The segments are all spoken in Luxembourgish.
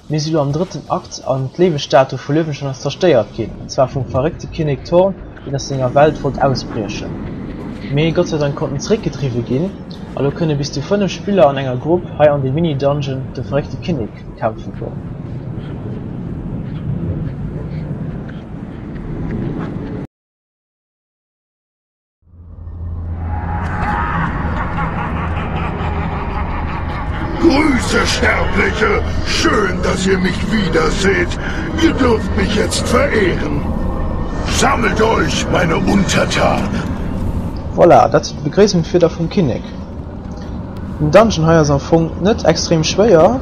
Mir si lo am drëtten Akt an d'Léiwestatue vu Löwenstein ass zerstéiert ginn, an zwar vum verréckte Kinnek Thorn, deen aus senger Welt wollt ausbriechen. Mee Gott sei Dank konnt en zeréckgedriwwe ginn a lo kënne bis zu 5 Spiller an enger Grupp hei an dem Mini-Dungeon de verréckte Kinnek bekämpfe goen. Grüße, Sterbliche! Schön, dass ihr mich wiederseht. Ihr dürft mich jetzt verehren. Sammelt euch, meine Untertanen! Voilà, dat sinn d'Begréissungswierder vum Kinnek. Den Dungeon hei ass am Fong net extrem schwéier,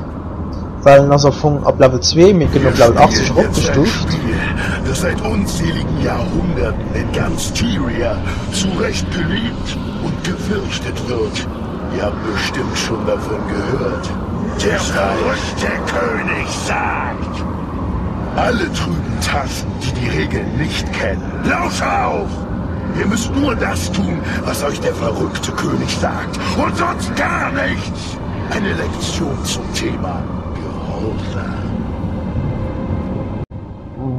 well en ass am Fong ab Level 2, mee gëtt op Wir Level 80 spielen jetzt ein eropgestuuft. Spiel, das seit unzähligen Jahrhunderten in ganz Tyria zu Recht geliebt und gefürchtet wird. Ihr habt bestimmt schon davon gehört. Der verrückte König sagt! Alle trüben Tassen, die die Regeln nicht kennen, lausche auf! Ihr müsst nur das tun, was euch der verrückte König sagt und sonst gar nichts! Eine Lektion zum Thema Gehorsam.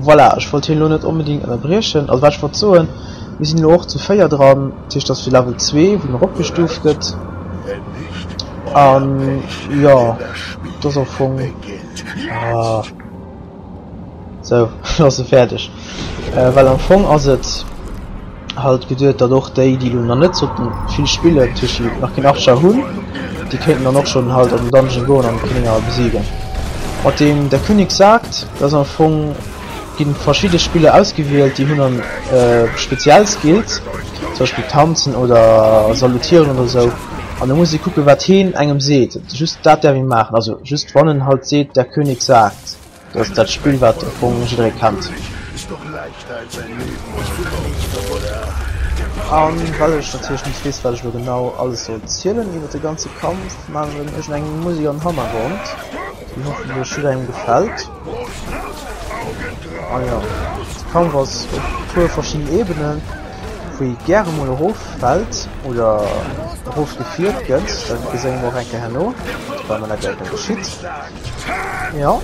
Voilà, ech wollt hien elo net onbedingt ënnerbriechen. Also wat ech wollt soen, mir sinn elo och zu 4 dran, dat heescht dat ass fir Level 2, wou en eropgestuuft gëtt. An jo, dat ass am Fong, ah, sou, elo ass e fäerdeg. Well am Fong ass et halt geduet, datt och déi, déi elo nach net sollten vill spillen, dat heescht déi nach keen Archer hunn, déi kéinten dann och schonn halt an den Dungeon goen an d'Kinnenger besiegen. Mat deem Der König sagt, dat ass am Fong, ginn verschidde Spiller ausgewielt, déi hunn dann speziell Skills, zum Beispill tanzen oder salutieren oder sou, an da muss ee kucken, wat heen engem seet. Just dat däerf ee maachen, also just wann en halt seet, Der König sagt. Dat ass dat Spill wat am Fong jidderee kennt. An well ech natierlech net weess wat ech elo genau alles soll zielen iwwer de ganze Kampf, maachen ech eng Musek an Hannergrond, déi hoffentlech jidderengem gefält. An jo, de Kampf ass op puer verschidden Ebenen, wou ee gäre mol eroffält oder erofgefiert gëtt. Dat geséie mer och eng Kéier herno, well mer dat eng Kéier geschitt. Ja.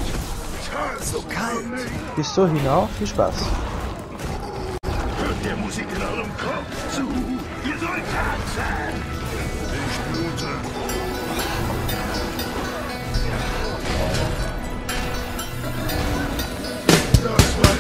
Bis dohinner vill Spaass. Hört der Musik in eurem Kopf zu! Ihr sollt tanzen! Ich blute! Das war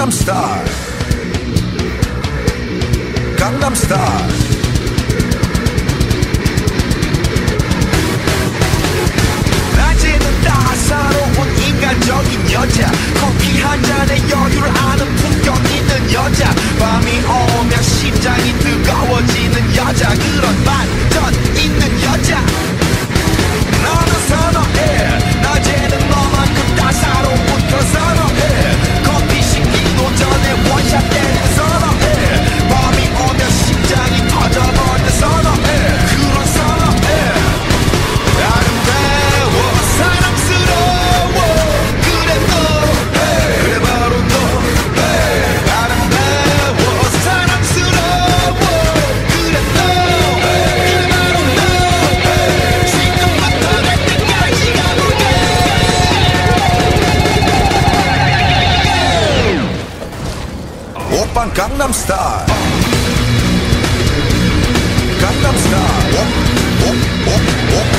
Gangnam Style. Gangnam Style. 낮에는 따사로운 인간적인 여자 커피 한 잔에 여유를 아는 품격 있는 여자 밤이 오면 심장이 뜨거워지는 여자 그런 반전 있는 여자 나는 선어해 낮에는 너만큼 따사로운 그런 선어해 커피 식기도 전에 원샷 때리는 선어해 밤이 오면 심장이 터져버리는 선어해 그런 선어해 아름다워 사랑스러워 그래 너 그래 바로 너 아름다워 사랑스러워 그래 너 그래 바로 너 지금부터 갈 때까지 가볼게 오빤 강남스타일 강남스타일 옵옵옵옵